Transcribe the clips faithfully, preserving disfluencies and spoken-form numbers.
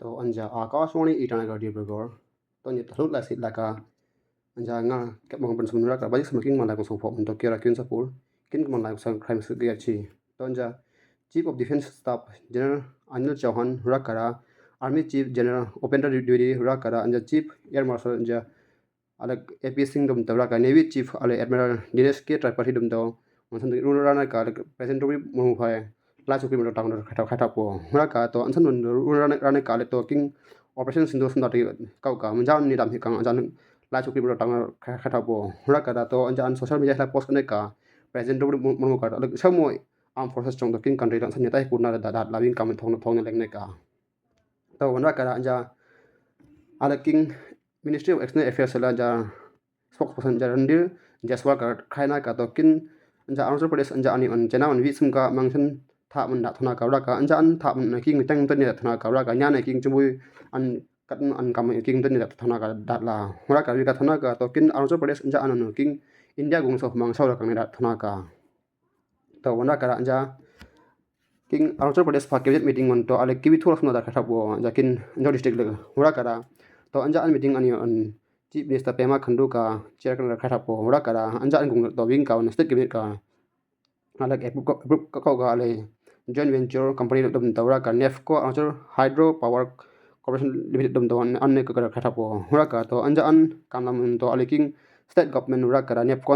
To anja Akashvani Itanagar Dibrugarh. To nyi ta hluk la si la ka anja nga kep mong pun sum ra ka bajik sama king man la kong song pho mun to kiara kyun sa pur. Kin man la kong song crime su kia chi. To anja Chief of Defence Staff General Anil Chauhan ra kara, Army Chief General Upendra Dwivedi ra kara, anja Chief Air Marshal anja Alek A P Singh dum to ra ka, Navy Chief alek Admiral Dinesh K Tripathi dum to. Ansan run rana ka alek President Draupadi Murmu phai la chukri mo tang khatha khatha po ra ka to ansan run rana rana ka alek to king Operation Sindoor sum da ti kau ka mun jan ni dam hi kang anjan la chukri mo tang khatha po ra ka to anjan social media la post ne ka President Draupadi Murmu ka alek samo armed forces chong to king country la ansan ni tai kuna da da la wing kam thong thong leng ne ka. To wan ra ka anja alek king Ministry of External Affairs la anja spokesperson anja Randhir Jaiswal ka khaina ka to kin anja Arunachal Pradesh anja ani an chena an wi sum ka mangsen tha man da thona ka ra ka anja an tha man na king teng to ni da thona ka ra ka nya na king chumui an kat an kam king to ni da thona ka da la ra ka wi ka thona ka to kin Arunachal Pradesh anja an no king India gung so mang so ra ka ni da thona ka. To wan ra ka ra anja king Arunachal Pradesh pha cabinet meeting wan to alek kiwi thura sum da khatha po anja kin anja district le wan ra ka ra to anja an meeting ani an Chief Minister Pema Khandu ka chair ka khatha po ra ka ra anja an gung to wing ka wan state cabinet ka alek approve ka ka ale joint venture company dum to ra ka NEEPCO Arunachal Hydro Power Corporation Limited dum to an ne ka khatha po ra ka to anja an kam lam to alek king state government ra ka ra NEEPCO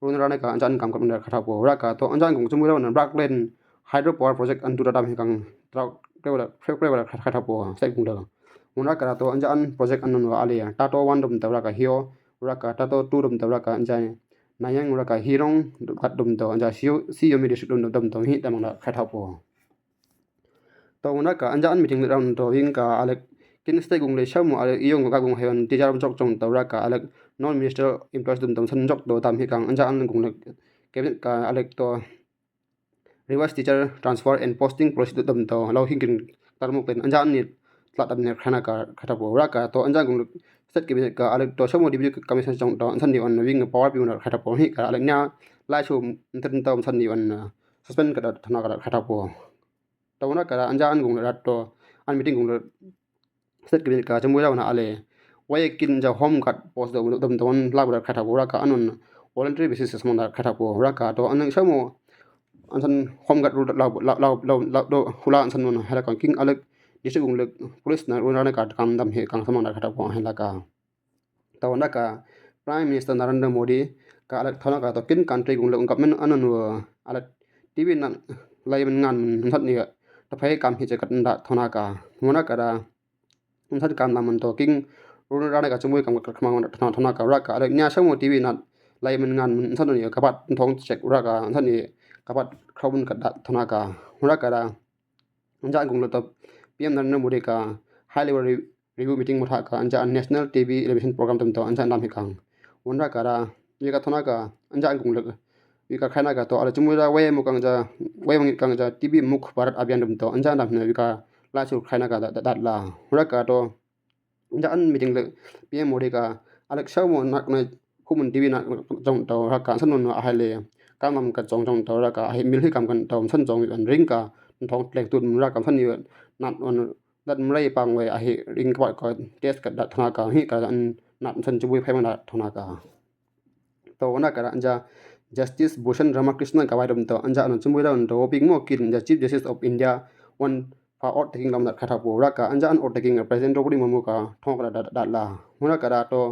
run rana ka anja an kam kam khatha po ra ka to anja an gung chumui ra na Blackland Hydro Power Project an tu ra dam hi kang tra kre wala kre wala khatha po state gung da. Wan ra ka ra to anja an project an no ale Tato wan dum to ra ka hio ra ka Tato tu dum to ra ka anja Nayang ra ka Hirong kat dum to anja Siu Siu mi district dum dum to hi da mang da khatha po. To wan ra ka anja an meeting le ran to wing ka alek kin state gung le shamo alek iyong ka gung hewan ti jar jok chong to ra ka alek non minister employees dum dum san jok to tam hi kang anja an gung le cabinet ka alek to revised teacher transfer and posting policy dum to lo hin kin tar muk ten anja an ni tla dam ne khana ka khatha po ra ka to anja gung le state cabinet ka alek to shamo deputy commissioner chong to san ni on wing power pi na khatha po hi ka alek nya la chu nten to san ni on suspend ka da thana ka khatha po. To wan ra ka ra anja an gung le rat to an meeting gung le state cabinet ka chumui ra na ale wai kin anja home guard post dum dum to wan la ra khatha po ra ka an voluntary basis mang da khatha po ra ka to an shamo an san home guard ru la la la la la do hula an san no hela kan king alek district gung le police na ru na ka kam dam he kang samang da khatha po hela ka. To wan ra ka Prime Minister Narendra Modi ka alek thona ka to kin country gung le government an no alek T V na lai man ngan man sat ni ta phai kam hi che kat da thona ka wan ra ka ra an san kam na man to king run rana ka chumui kam ka khmang thona thona ka ra ka alek nya shamo T V na lai man ngan man sat ni ka pat thong check ra ka an san ni ka pat khraun ka da thona ka ra ka ra anja gung le to P M Narendra Modi ka high level re- review meeting mo tha ka anja an national T V television program dum to anja nam hi kang wan ra ka ra wi ka thona ka anja an gung le wi ka khaina ka to ale chumui ra wai mo kang ja wai mo ngi kang ja T V Mukt Bharat Abhiyan dum to anja nam ne wi ka la chu khaina ka da da la ra ka to anja an meeting le P M Modi ka alek shamo na na humun T V na chong to ra ka san no a hai le kam nam ka chong chong to ra ka a hai mil hi kam kan to san chong an ring ka thong tlek tut ra ka san ni na on dat mrei pang wei a hi ring ka ka test ka da thona ka hi ka an na san chumui phai ma da thona ka. To wan ra ka ra anja Justice Bhushan Ramakrishnan ka wai dum to anja an chumui ra an to ping mo kin anja Chief Justice of India wan pha oath taking lam da khatha po ra ka anja an oath taking President Draupadi Murmu ka thong ka da da la wan ra ka ra to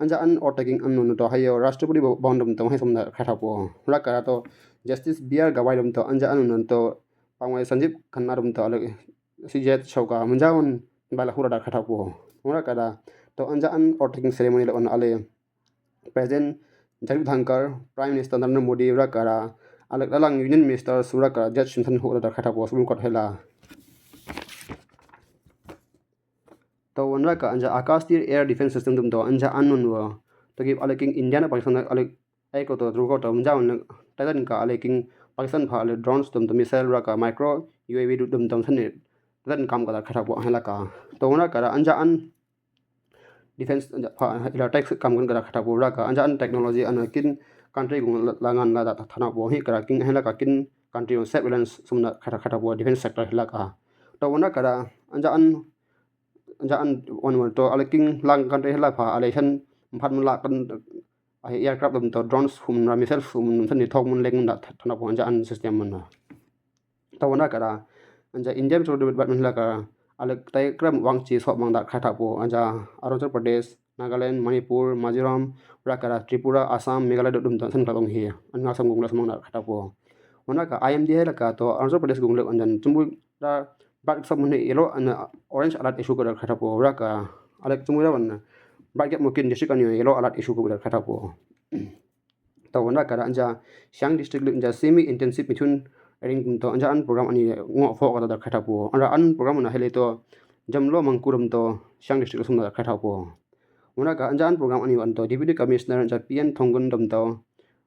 anja an oath taking an no to hayo Rashtrapati Bhavan dum to hai som da khatha po ra ka ra to Justice B R Gavai dum to anja an no to pang wai Sanjeev Khanna dum to ale C J show ka mun ja un bala hura da khatha po wan ra ka ra to anja an oath taking ceremony la on ale President Jagdeep Dhankhar, Prime Minister Narendra Modi ra ka ra alek lalang Union Minister su ra ka ra judge sun san hura da khatha po Supreme Court hela. To wan ra ka anja Akash Tir air defense system dum to anja an nun wa to give alek king India na Pakistan alek ai ko to dru ko to mun ja un Thailand ka alek king Pakistan pha alek drones dum to missile ra ka micro U A V dum to san ni Thailand kam ka da khatha po hela ka. To wan ra ka ra anja an defense pha ila tech kam kan ka da khatha po ra ka anja an technology an kin country gung la ngan la da thana po hi ka ra king hela ka kin country surveillance sum na khatha khatha po defense sector hela ka. To wan ra ka ra anja an Anja an wan wan to alek king lang country la pha alek san phat mun la kan aircraft dum to drones hum ra missiles hum san ni thok mun lek mun da thana po anja an system mun na. Tawana kara anja India mi development la ka alek tai kram wang chi sok mang da khata po anja Arunachal Pradesh, Nagaland, Manipur, Mizoram, ra kara Tripura, Assam, Meghalaya dum to san ka long hi an nga sam gung la mang da khata po. Wana ka I M D hai la ka to Arunachal Pradesh gung lek anja chumbu ra bat sam mun yellow and orange alert issue ko da khata po ra ka alek chumbu ra wan bat gap mukin district an yellow alert issue ko da khata po. Tawana kara anja Siang district lek anja semi intensive mithun ring to anja an program ani ngo fo ka da khata po. Anja an program na hele to jam lo mangkuram to Siang district sum da khata po. Wana ka anja an program ani wan to Deputy Commissioner anja P N Thongkon dum to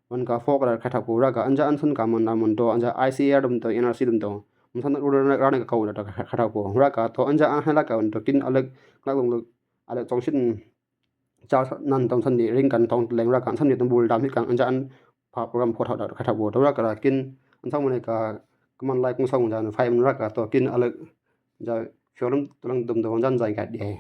wan ka fo ka da khata po ra ka anja an san ka man na man to anja I C A R dum to N R C dum to mun san ru ra ka kau da khata po ra ka to anja an hala ka wan to kin alek ngak long lek alek chong shin cha nan tong san ni ring kan tong leng ra kan san ni tong bul dam hi kan anja an pha program pho thau da khata po to ra ka ra kin an sang mun ka kaman lai kung sang jan five ra ka to kin alek ja fiolum tulang dum do jan jai ka de.